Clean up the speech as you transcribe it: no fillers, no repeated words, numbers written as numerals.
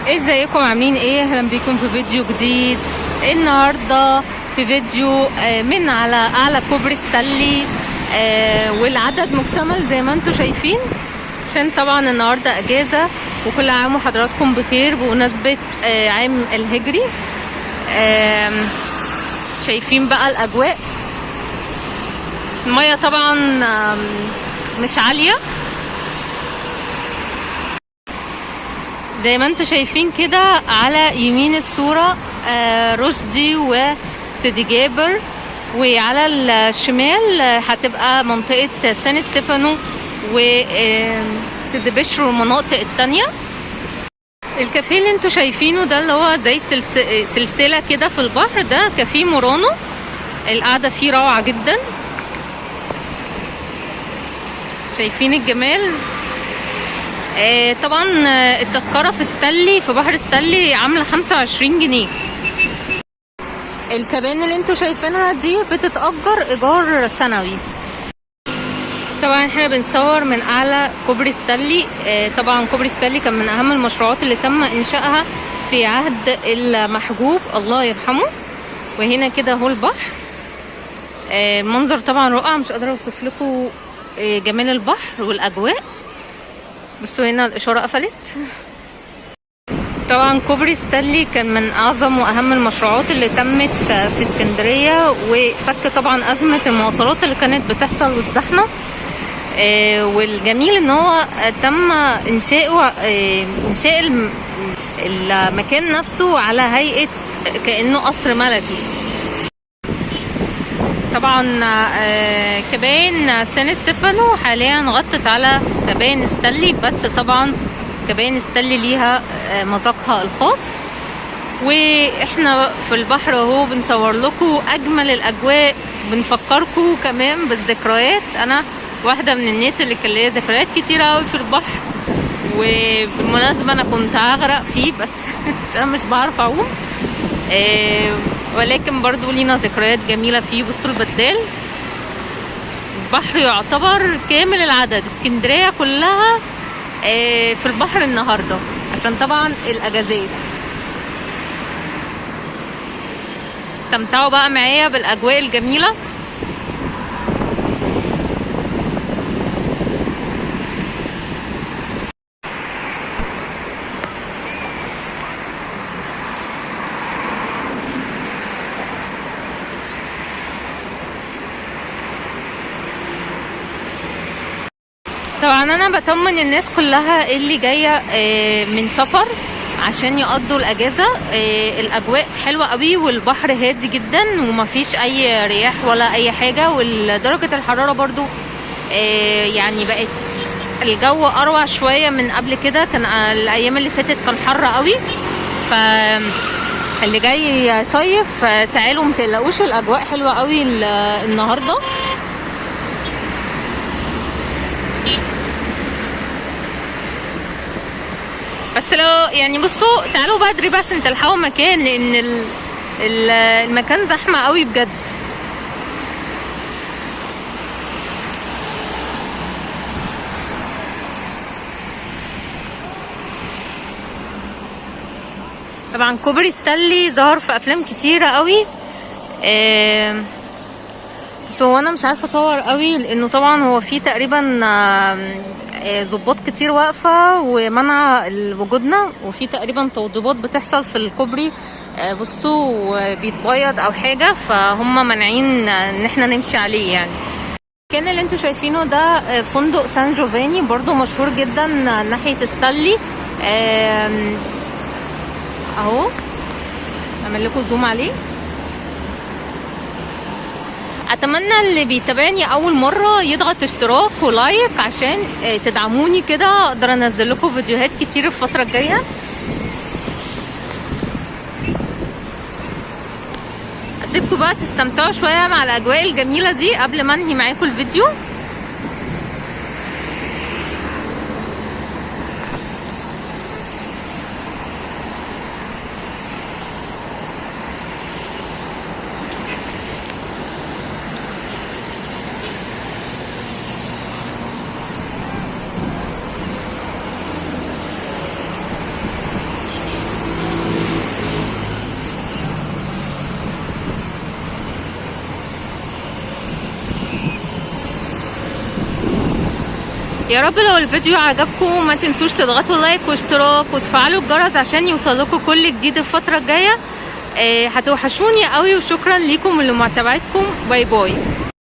ازيكم عاملين ايه؟ اهلا بيكم في فيديو جديد. النهارده في فيديو من على اعلى كوبري ستانلي، والعدد مكتمل زي ما انتم شايفين، عشان طبعا النهارده اجازه، وكل عام وحضراتكم بخير بمناسبة عام الهجري. شايفين بقى الاجواء، المية طبعا مش عالية زي ما انتم شايفين كده. على يمين الصورة رشدي وسيدي جابر، وعلى الشمال هتبقى منطقة سان ستيفانو وسيدي بشر والمناطق التانية. الكافيه اللي انتم شايفينه ده اللي هو زي سلسلة كده في البحر، ده كافيه مورانو، القعدة فيه روعة جدا. شايفين الجمال؟ طبعا التذكرة في ستانلي، في بحر ستانلي، عاملة 25 جنيه. الكبان اللي انتوا شايفينها دي بتتأجر ايجار سنوي. طبعا احنا بنصور من اعلى كوبري ستانلي. طبعا كوبري ستانلي كان من اهم المشروعات اللي تم انشائها في عهد المحجوب الله يرحمه. وهنا كده اهو البحر، المنظر طبعا رائع، مش قادرة اوصف لكم جمال البحر والاجواء. بصوا هنا الاشارة قفلت. طبعا كوبري ستانلي كان من اعظم واهم المشروعات اللي تمت في اسكندرية، وفك طبعا ازمة المواصلات اللي كانت بتحصل والزحمه. والجميل ان هو تم انشاء المكان نفسه على هيئة كانه قصر ملكي. طبعا كباين سان ستيفانو حاليا غطت على كباين ستانلي، بس طبعا كباين ستانلي ليها مذاقها الخاص. واحنا في البحر اهو بنصور لكم اجمل الاجواء، بنفكركم كمان بالذكريات. انا واحدة من الناس اللي كان ليا ذكريات كتيرة قوي في البحر، وبالمناسبة انا كنت هغرق فيه بس عشان مش بعرف اعوم، ولكن برضو لينا ذكريات جميلة فيه. بصوا البدال، البحر يعتبر كامل العدد، اسكندرية كلها في البحر النهاردة عشان طبعا الاجازات. استمتعوا بقى معايا بالاجواء الجميلة. طبعا انا بطمن الناس كلها اللي جاية من سفر عشان يقضوا الاجازة، الاجواء حلوة قوي والبحر هادي جدا ومفيش اي رياح ولا اي حاجة، ودرجة الحرارة برضو بقت الجو اروع شوية من قبل كده. كان الايام اللي فاتت كان حر قوي، ف اللي جاي يصيف تعالوا متقلقوش، الاجواء حلوة قوي النهاردة. بس لو بصوا تعالوا بدري بقى عشان تلحقوا مكان، لان المكان زحمة قوي بجد. طبعا كوبري ستانلي ظهر في افلام كتيرة قوي، بس هو انا مش عارفه اصور قوي لانه طبعا هو في تقريبا ظباط كتير واقفة ومنع وجودنا، وفي تقريبا توضيبات بتحصل في الكوبري، بصوا بيتبيض او حاجة، فهم مانعين ان احنا نمشي عليه. المكان اللي انتوا شايفينه ده فندق سان جوفاني، برضو مشهور جدا ناحية ستانلي. اهو اعمل لكم زوم عليه. اتمنى اللي بيتابعني اول مرة يضغط اشتراك ولايك عشان تدعموني كده اقدر انزل لكم فيديوهات كتير الفترة الجاية. اسيبكم بقى تستمتعوا شوية مع الاجواء الجميلة دي قبل ما انهي معاكم الفيديو. يا رب لو الفيديو عجبكم ما تنسوش تضغطوا like واشتراك وتفعلوا الجرس عشان يوصلكم كل جديد الفترة الجاية. هتوحشوني قوي، وشكرا ليكم ولمتابعتكم. bye bye.